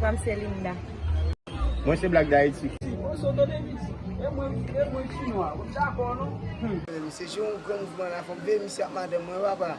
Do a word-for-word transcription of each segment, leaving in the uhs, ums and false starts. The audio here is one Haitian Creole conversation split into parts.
Mwen se Linda. Mwen se Black D'Haïti. Mwen se Otto Davis. E mwen, e mwen chinwa. Ou dakò, non? Hmm. Se jou yon gran mouvman la, fò m veye misye ak madanm mwen, papa.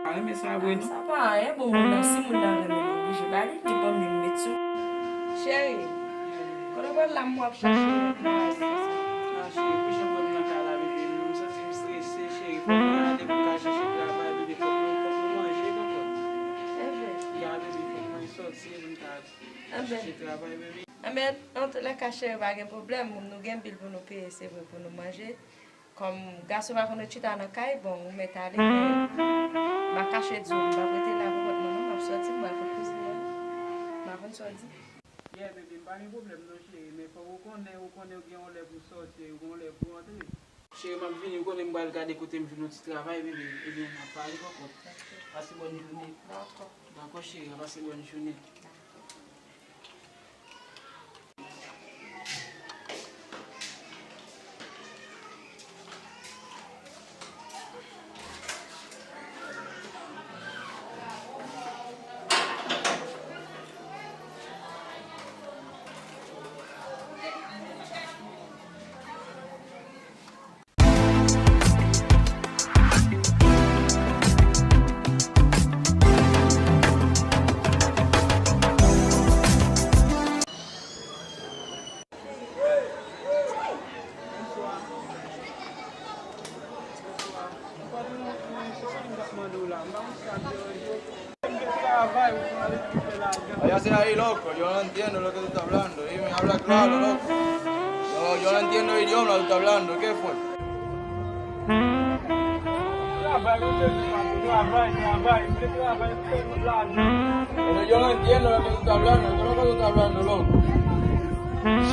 Pa renmen sa vre, non? Sa pa anyen, bon, moun nan, si moun nan renmen m, oblije ba li, li ban m li, m met sou. Cheri, kote w pral la, m w ap chache nan kay la. Ah, cheri, pou jan m nan kay la, bebe, m santi m strese, cheri, fòk mwen ale pou m ka chèche travay, bebe, fòk mwen, fòk mwen manje, konprann? Enben. Ya, bebe, fòk mwen sòti, pou m ka Enben. Chèche travay, bebe. Enben, antoulèka, cheri, pa gen pwoblèm. Nou gen bil pou nou peye, se vre, pou nou manje. Kòm gason pa konn ret chita nan kay, bon, ou mèt ale, men m pa kache di w, m p ap rete la pou kont mwen, non, m ap sòti, m pral kot kouzin mwen. M pa konn sa w di. Yeah, bebe, m pa gen pwoblèm, non, cheri, men fòk ou konnen, ou konnen ou gen yon lè pou sòti, ou gen yon lè pou antre. Cheri, m ap vini, ou konnen m pral gade kote m jwenn yon ti travay, bebe. Ebyen, n ap pale ankò. Pase bòn jounen. Dakò. Dakò, cheri, pase bòn jounen. Oye, hace ahí, loco, yo no entiendo lo que tú estás hablando, dime, habla claro, loco. Yo, yo no entiendo el idioma que tú estás hablando, ¿qué fue? Travay, mwen te di, travay, travay, mwen te travay, mwen te travay. Pero yo no entiendo lo que tú estás hablando, ¿qué es lo que tú estás hablando, loco?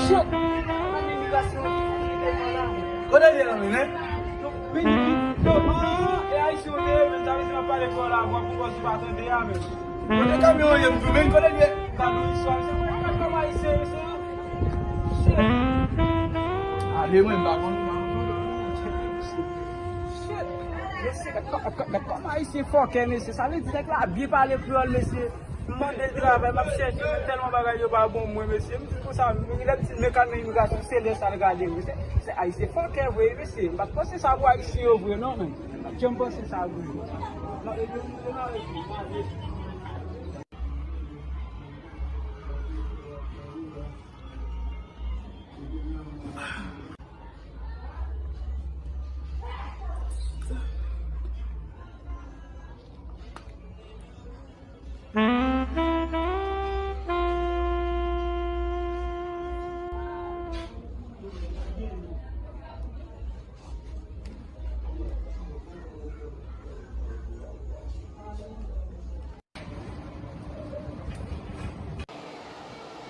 Shit! Kote l ye nan men, men? Vini, vini. Yo, ah, e ayisyen w te ye, men sa vle di m ap pale pou w la, pou w pa tande a, men. Kote kamyon an ye m tou, men? Kote l ye? Gade yon istwa, mesye, mwen, gade kòm ayisyen, mesye. Shit. Ale, mwen, m pa konn, m pa konn. Shit. Mesye, gade kò-, gade kòm ayisyen fòkè, mesye. Sa vle di nèg la byen pale kreyòl, mesye. M mande l travay, m ap chèche, men tèlman bagay yo pa bon mwen, mesye. M di konsa, m, lè m di l men kanmen imigrasyon, se lè sa l rale, mesye. Se ayisyen fòkè vre, mesye. M pa t panse sa pou ayisyen yo vre, non, men. M pa t janm panse sa vre.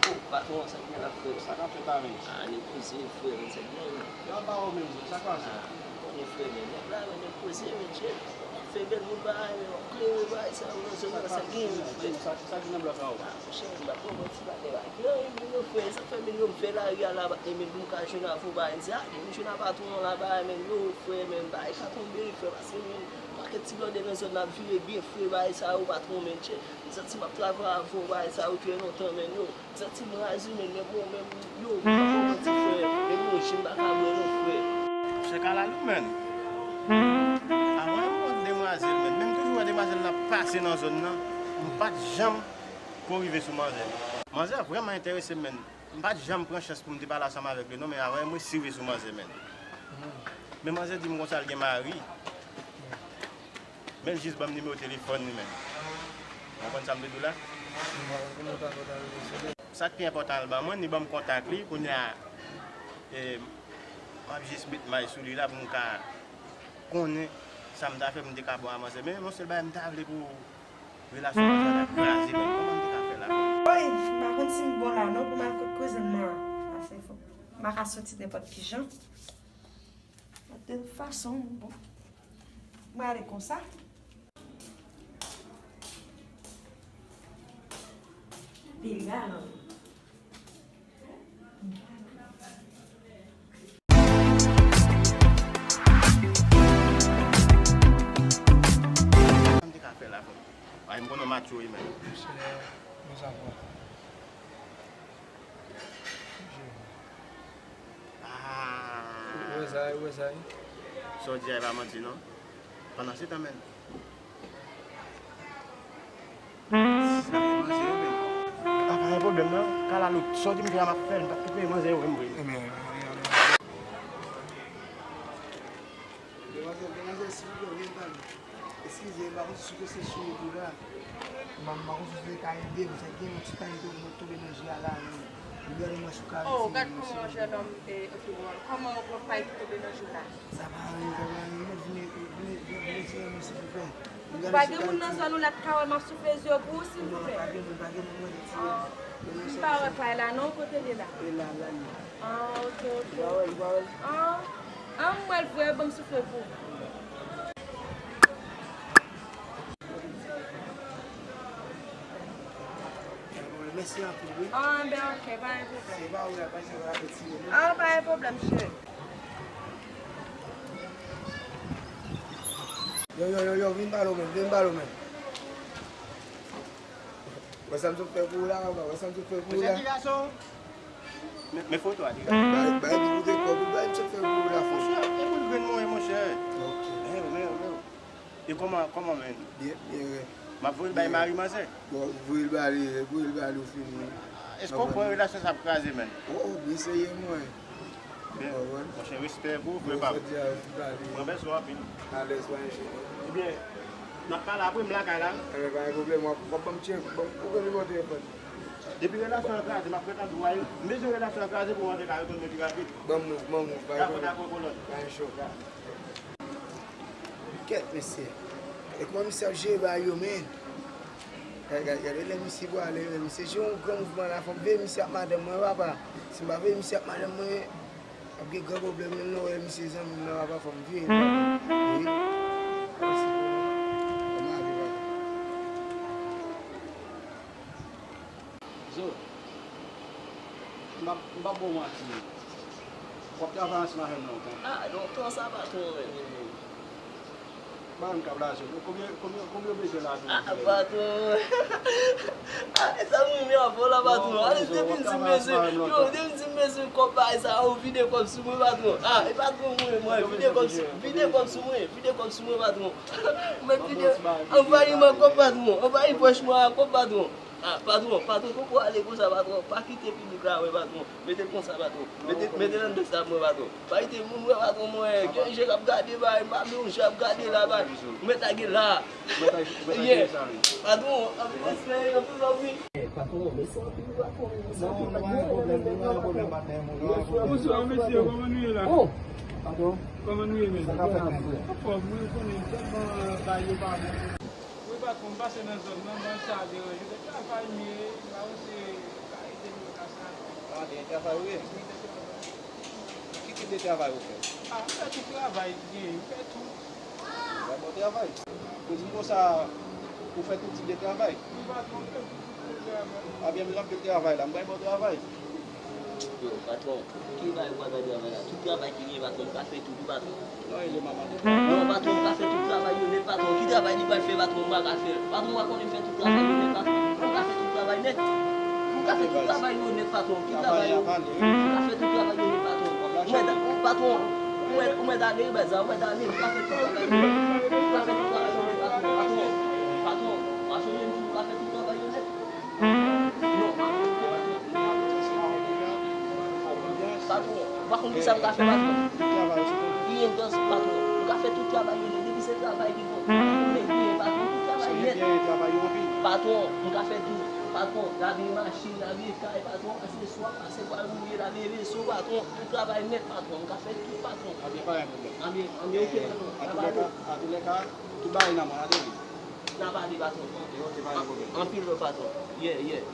Oh, patwon, sa k gen la, frè? Sa k ap fèt la menm? Ah, li poze, frè, men sa k gen? Yo ap ba ou menm, frè, sa k pase? Ah, ou konnen, frè, men nèg la, men nèg poze, men tchè. Fè bèl moun bagay, men w ap klere bagay sa yo nan zòn nan, sa k gen, frè? Sa, sa ki nan blòk la, ou? Ah, monchè, m pa t konprann ti bagay la. Gen anyen menm non, frè, sa k fè menm yo m fè lari a la, pa t gen menm pou m ka jwenn avè w bagay, m di, ah, men m jwenn a patwon an la, bagay, men yo, frè, men bagay ka tonbe, frè, paske menm pakèt ti blòdè nan zòn nan ap vire byen fre, bagay sa yo, patwon, men tchè. M santi m ap travay avè w, bagay sa yo trè lontan, men yo. M santi m raze, men, men bon, men yo, m pa konprann ti frè, men yo, jim pa ka bwè non, frè. Se kalalou, men. Avan m konn demwazèl, men, men m toujou wè demwazèl nan pase nan zòn nan, m pa t janm ko rive sou manzè. Manzè vrèman enterese m, men. M pa t janm pran chans pou m te pale ansanm avèk li non, men avan m resi rive sou manzè, men. Men manzè di m konsa l gen mari. Men l jis ban m nimewo telefòn li, men. Ou konprann sa m vle di w la? Sa k pi enpòtan, l ban mwen, li ban m kontak li, kounye a, e, m ap jis met may sou li la pou m ka konnen sa m ta fè pou m te ka bon a manzè. Men yon sèl bagay m ta vle pou relasyon an ta kraze, men kòman m te ka fè la? Woy, m pa konn si m bon la non pou m al kot kouzin mwen an. Ase fò. M pa ka soti nenpòt ki jan. De tout fason, bon. Mwen ale konsa. Piga non. Tchou, men. Mesye, mezanmi. Ah. Ou wè sa, ou wè sa, wi? Sa w di a, e pa manti, non. Pandan se tan, men. Sa fè manzè yo, men. Ah, pa gen pwoblèm, non. Kalalou, sa w di m fè a, m ap fè l. M p ap kite manzè yo, men, vre. Demwazèl, demwazèl, silvouplè, vin pale. Eskize, m pa konn si se chou ou la. M pa, m pa konn si se ka ede m, se gen yon ti pay ki tonbe nan je a la, men m gade mwen si w ka retire l, mesye. Oh, gad kòman yon jènòm, eh, okipe w. Kòman yon pay ki tonbe nan je w la? Sa pa anyen, sa pa anyen. Mèt vin, vin, vin, vin retire l, silvouplè. M gade si w ka retire l. Ou pa gen moun nan zòn ou la k ka wè m ap soufle zye w pou ou, silvouplè? Non, pa gen moun, pa gen moun mwen retire l. Ah. M pa wè pay la, non, kote l ye la? E la, la, li. Ah, ok, ok. Ou pa wè l, ou pa wè l? Ah. Ah, m wè l vre, ban m soufle pou ou. Mèsi anpil, wi. Ah, ben, ok, pa gen pwoblèm. Se pa ou la, pa gen pwoblèm, cheri. Ah, pa gen pwoblèm, cheri. Yo, yo, yo, yo, vin pale w menm, vin pale w menm. Wè sa m sot fè pou ou la, papa, wè sa m sot fè pou ou la. Mesye, ki gason? Men, men foto a, li. Bay, bay, bay, li koute kòb ou, bay, m sot fè pou ou la, frè. Monchè, e pou l grenn mwen, monchè. Ok. Men, men, men. E kòman, kòman, men? Byen, byen, wi. M ap voye l bay mari manzè. Bon, voye l ba li, voye l ba li, ou fini. Èske w kwè relasyon sa ap kraze, men? Oh, oh, byen serye, mwen. Byen. Monchè, respè pou ou, frè pa m. Mwen bèzwen w anpil. Alèz, pa enkyete. Ebyen, n ap pale apre, m lakay la. Ebyen, pa gen pwoblèm, w ap, w ap ban m tchèk, ban m, ou gen nimewo telefòn. Depi relasyon an kraze, m ap ret ap di w, m bezwen relasyon an kraze pou w antre ka reponn mwen pi rapid. Ban m move, ban m move, pa gen pwoblèm. Dakò, dakò, kolòn. Pa gen cho. Kèt, mesye. E kòman misye ap jere bagay yo, men? Gade, gade, gade lè misye pwale, men misye jere yon gran mouvman la, fò m veye misye ak madanm mwen, papa. Si m pa veye misye ak madanm mwen, ap gen gran pwoblèm, menm lè w wè misye zanmi m nan, papa, fò m veye l, papa. Wi. Fò m ale, papa. Zo, m p ap, m p ap ba w manti. W ap travay ansanm avè m lontan. Ah, lontan sa, patwon, men, men, men. Ba m kab la, Zo. Konbyen, konbyen, konbyen w bezwen la, tou? Ah, patwon. Ah, e sa m renmen avè w la, patwon. Ale, depi m di m bezwen, yo, depi m di m bezwen kòb bagay sa, ou vide kòb sou mwen, patwon. Ah, e patwon mwen, mwen, vide kòb sou, vide kòb sou mwen, vide kòb sou mwen, patwon. Mwen vide, anvayi m ak kòb, patwon. Anvayi pòch mwen ak kòb, patwon. Ah, patwon, patwon, poko ale konsa, patwon. Pa kite piblik la wè, patwon. Mete l konsa, patwon. Mete, mete l anndan sa mwen, patwon. Pa kite moun wè, patwon, mwen. Gen je k ap gade, bay, m pa vle yon je ap gade la, bay. Ou mèt lage la. Yeah. Patwon, anpil respè, anpil love, wi. Patwon, mèsi anpil, patwon. Mèsi anpil, patwon. Bonswa, mesye, kòman nou ye la? Oh, patwon. Kòman nou ye, men? Sa k ap fèt, men, frè? Anfòm, mwen konnen tèlman bagay yo pa bon. Wi, patwon, m pase nan zòn nan, mwen sa deranje. Travay m ye, m pa wè se ka ede m nan kasa. Ah, de travay ou ye? Ki tip de travay ou fè? Ah, m fè tout travay ki genyen, m fè tout. Bay bon travay. Ou di m konsa, ou fè tout tip de travay? Wi, patwon, m fè tout tip de travay. Ah, byen, m ap fè travay la, m bay bon travay. Yo, patwon, ki bagay ou pral bay travay la? Tout travay ki genyen, patwon, m ka fè tout, wi, patwon. Non, e le manman de. Non, patwon, m ka fè tout travay yo nèt, patwon. Ki travay li pral fè, patwon, m pa ka fè l. Patwon, ou pa konnen m fè tout travay yo nèt, patwon. M ka fè tout travay nèt. M ka fè tout travay yo nèt, patwon. Ki travay yo? M ka fè tout travay yo nèt, patwon. Ou mèt, patwon, ou mèt, ou mèt ale, baz la, ou mèt ale. M ka fè tout travay yo nèt. M ka fè tout travay yo nèt, patwon. Patwon, patwon, pa sonje m di w m ka fè tout travay yo nèt. Non, patwon, ou pa konn kisa m ka fè, patwon. Li enpòtan, patwon. M ka fè tout travay yo nèt, depi se travay ki bon. Men byen, patwon, tout travay nèt. Patwon, m ka fè tout. Patwon, lave machin, lave kay, patwon, aseswa, pase pwal wouye, lave veso, patwon. Tout travay nèt, patwon. M ka fè tout, patwon. Anbyen, pa gen pwoblèm. Anbyen, anbyen, ok, patwon. Antoulèka, antoulèka, tout bagay nan men w, n a te di. N a pale, patwon. Ok, ok, pa gen pwoblèm. Anpil love, patwon. Yeah, yeah.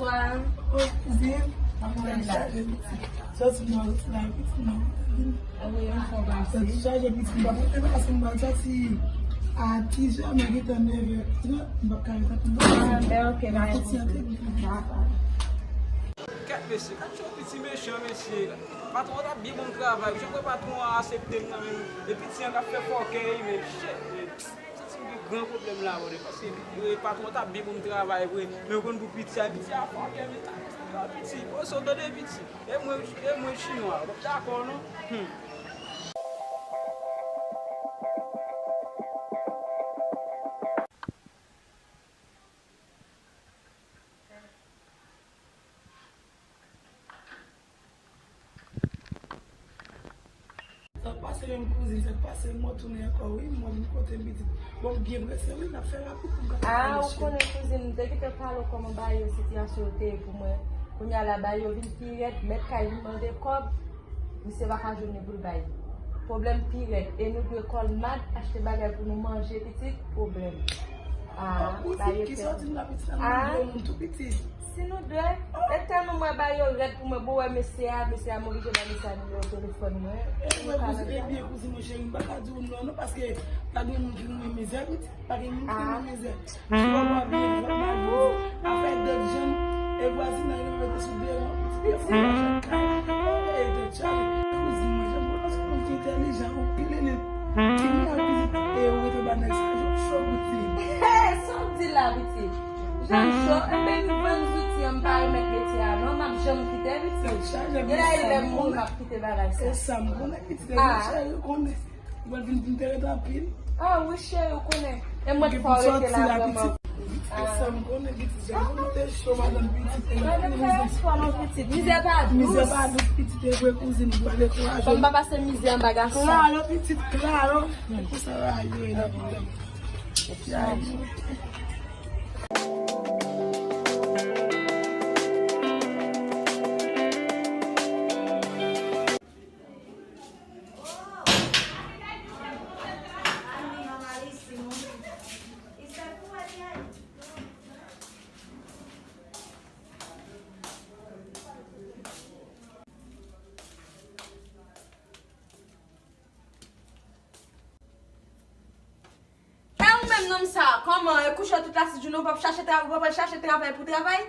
Bonswa. O kouzin, m ap chaje pitit. Soti nan wout la, pitit nan wout la. Wi, m fè pase. Soti chaje pitit, m pa pote pase, m pa soti a dis è, m gentan nèf è trant, m pa ka ret anpil. Ah, ben, ok, bye. Dakò. Kèt mesye, gad yon piti mechan mesye. Patwon t ap byen ban m travay. Jan kwè patwon an aksepte m nan menm. E piti an k ap fè fòkèy, men shit, men. Santi m gen gran pwoblèm la, bro, paske, eh, patwon t ap byen ban m travay vre, men w konn pou piti a, piti a fòkè, men ta, piti, o, so tande piti, e mwen, e mwen chinwa, w p ap dakò non. Hmm. Sa k pase menm kouzin, sa k pase, m retounen ankò wi, m vin kote m pitit. Bon, m byen prese wi, n ap fè rapid pou m ka fè. Ah, ou konnen kouzin, m te kite pale w kòman Bayo sitiyasyon yo te ye pou mwen. Kounye a la Bayo vin pi rèd, mèt kay vin mande kòb, misye pa ka jwenn li pou l bay. Pwoblèm pi rèd, e nou dwe kòl mad, achte bagay pou nou manje, pitit, pwoblèm. Ah, Bayo te. Ki sòti m la pitit la, m dwe moun tou pitit. Si nou dwe, e tèlman mwen ba yo rèd pou mwen, bon, wè mesye a, mesye a, m oblije ba mesye a nimewo telefòn mwen. E mwen kouzin, e byen kouzin mwen cheri, m pa ka di w non, non, paske pa gen moun ki renmen mizè, pitit, pa gen moun ki renmen mizè. Si w ap byen, w ap mal viv. Afè dòt jan, e vwazinay yo mete sou deran, pitit, e fò mache kay. E tèt chaje. Kouzin mwen, jan m konnen se moun ki entèlijan, ou pile nèt. Ki moun ap vizite, e ou rete ba nèg sa, yo cho pitit. Hey, sa w di la, pitit? Jan cho, enben m vann zouti an, m pa remèt metye a non, m ap janm kite pitit. Genlè e lè m mouri m ap kite bagay sa. E sa m konnen pitit, e cheri konnen. Mwen vin vin te ret anpil. Ah wi cheri, ou konnen. E mwen fò rete la vrèman. E sa m konnen pitit, jan konnen te cho madanm pitit. Mwen vin fè espwa non pitit. Mizè pa dous. Mizè pa dous pitit, e vre kouzin, m pral dekouraje. Fò m pa pase mizè anba gason. Klaro pitit, klaro. E konsa la ye, la pitit. E ou menm nonm sa, kòman, e kouche tout lasijounen, ou p ap chache travay, ou p ap al chache travay pou travay?